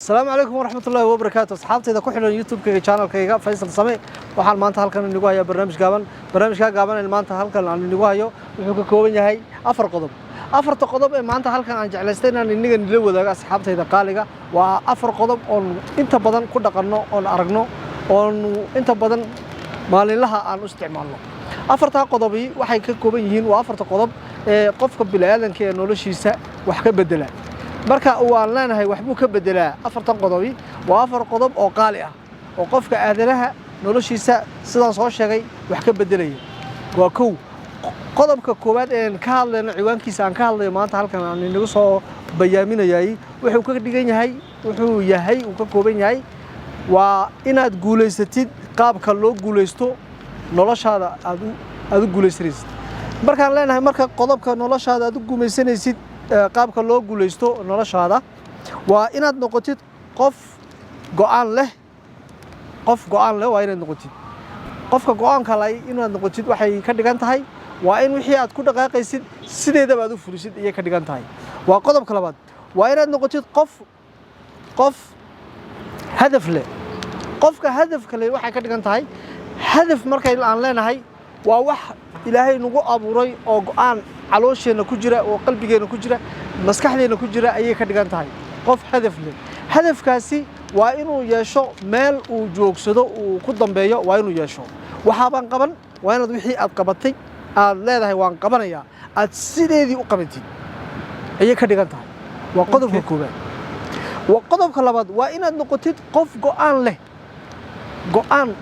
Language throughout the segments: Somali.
Asalaamu calaykum waraxmatullaahi wabarakaatu. Asxaabtayda ku xidhan YouTube-kayga, channelkayga Faysal Same, waxaan maanta halkan inagu hayaa barnaamij gaaban. Barnaamijkaa gaaban ee maanta halkan aan inagu hayo wuxuu ka kooban yahay afar qodob. Afarta qodob ee maanta halkan aan jeclaystay inaan inaga nila wadaago, asxaabtayda qaaliga, waa afar qodob oon inta badan ku dhaqanno, oon aragno, oon inta badan maalinlaha aan u isticmaalno. Afartaa qodobi waxay ka kooban yihiin, waa afarta qodob ee qofka bini'aadanka ee noloshiisa wax ka bedela. Marka uu aan leenahay waxbuu ka bedelaa, afartan qodobi waa afar qodob oo qaali ah oo qofka aadanaha noloshiisa, sidaan soo sheegay, wax ka bedelaya. Waa kow, qodobka koowaad een ka hadlayno, ciwaankiisa aan ka hadlayo maanta halkan aan inagu soo bayaaminayay, wuxuu ka dhigan yahay, wuxuu yahay, uu ka kooban yahay, waa inaad guulaysatid, qaabka loo guulaysto noloshaada aad u guulaysanaysid. Markaan leenahay marka qodobka noloshaada aad u guulaysanaysid, qaabka loo guulaysto noloshaada, waa inaad noqotid qof go'aan leh. Qof go'aan leh waa inaad noqotid. Qofka go'aanka leh inaad noqotid waxay ka dhigan tahay waa in wixii aad ku dhaqaaqaysid sideedaba aad u fulisid ayay ka dhigan tahay. Waa qodobka labaad. Waa inaad noqotid qof hadaf leh. Qofka hadafka leh waxay ka dhigan tahay, hadaf markay aan leenahay waa wax Ilaahay nagu abuuray oo go'aan caloosheenna ku jira oo qalbigeenna ku jira, maskaxdeenna ku jira ayay ka dhigan tahay. Qof hadaf leh, hadafkaasi waa inuu yeesho meel uu joogsado, uu ku dambeeyo waa inuu yeesho. Waxaabaan qaban, waa inaad wixii aad qabatay aad leedahay waan qabanayaa aad sideedii u qabatid ayay ka dhigan tahay. Waa qodobka koowaad. Waa qodobka labaad. Waa inaad noqotid qof go'aan leh. Go'aan,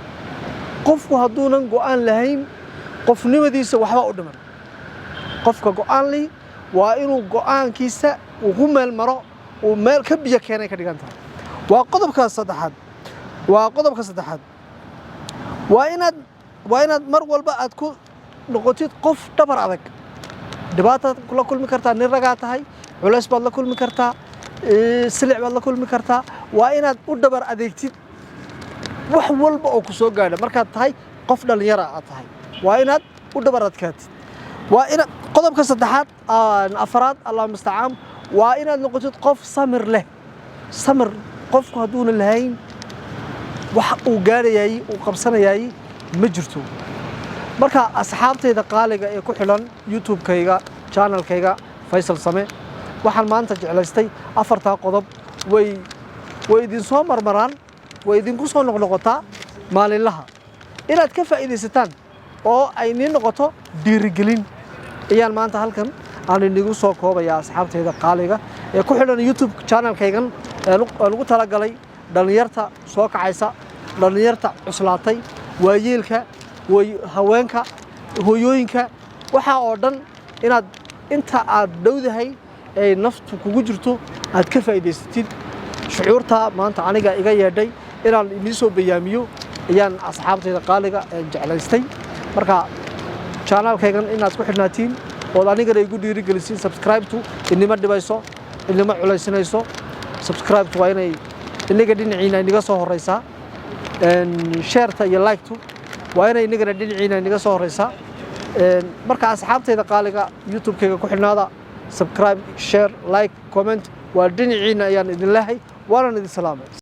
qofku hadduunan go'aan lahayn, qofnimadiisa waxba u dhiman. Qofka go'aan leh waa inuu go'aankiisa uu ku meel maro, uu meel ka biyo keenay ka dhigan tahay. Waa qodobka saddexaad. Waa qodobka saddexaad. Waa inaad mar walba aad ku noqotid qof dhabar adag. Dhibaataad la kulmi kartaa, nin ragaa tahay, culays baad la kulmi kartaa, silic baad la kulmi kartaa. Waa inaad u dhabar adeegtid wax walba oo ku soo gaadha. Markaad tahay qof dhallinyara aad tahay, waa inaad u dhabar adkaatid. Waa inaad qodobka saddexaad, afaraad, Allah mustacaan, waa inaad noqotid qof samir leh. Samir qofku hadduuna lahayn, wax uu gaadhayay, uu qabsanayay ma jirto. Marka asxaabtayda qaaliga ee ku xidhan YouTube-kayga, channelkayga Faysal Same, waxaan maanta jeclaystay afartaa qodob. Way idinsoo marmaraan, way idinku soo noqnoqotaa maalinlaha. Inaad ka faa'iidaysataan oo ay nii noqoto dhiirigelin ayaan maanta halkan aan inigu soo koobaya. Asxaabtayda qaaliga ee ku xidhan YouTube channelkaygan ee ugu talagalay dhallinyarta soo kacaysa, dhallinyarta cuslaatay, waayeelka, haweenka, hooyooyinka, waxaa oo dhan, inaad inta aad dhowdahay ee naftu kugu jirto aad ka faa'iidaysatid. Shucuurtaa maanta aniga iga yeedhay inaan inii soo bayaamiyo ayaan asxaabtayda qaaliga jeclaystay. Marka channelkaygan inaad ku xidhnaatiin ood anigana igu dhiirigelisiin, subscribe-tu inima dhibayso, inima culaysinayso. Subscribe-tu waa inay inaga dhinaciina inaga soo horeysaa. Share-ta iyo like-tu waa inay inagana dhinaciina inaga soo horeysaa. Marka asxaabtayda qaaliga, YouTube-kayga ku xidhnaada. Subscribe, share, like, comment waa dhinaciina ayaan idin lehay. Waanan idin salaamay.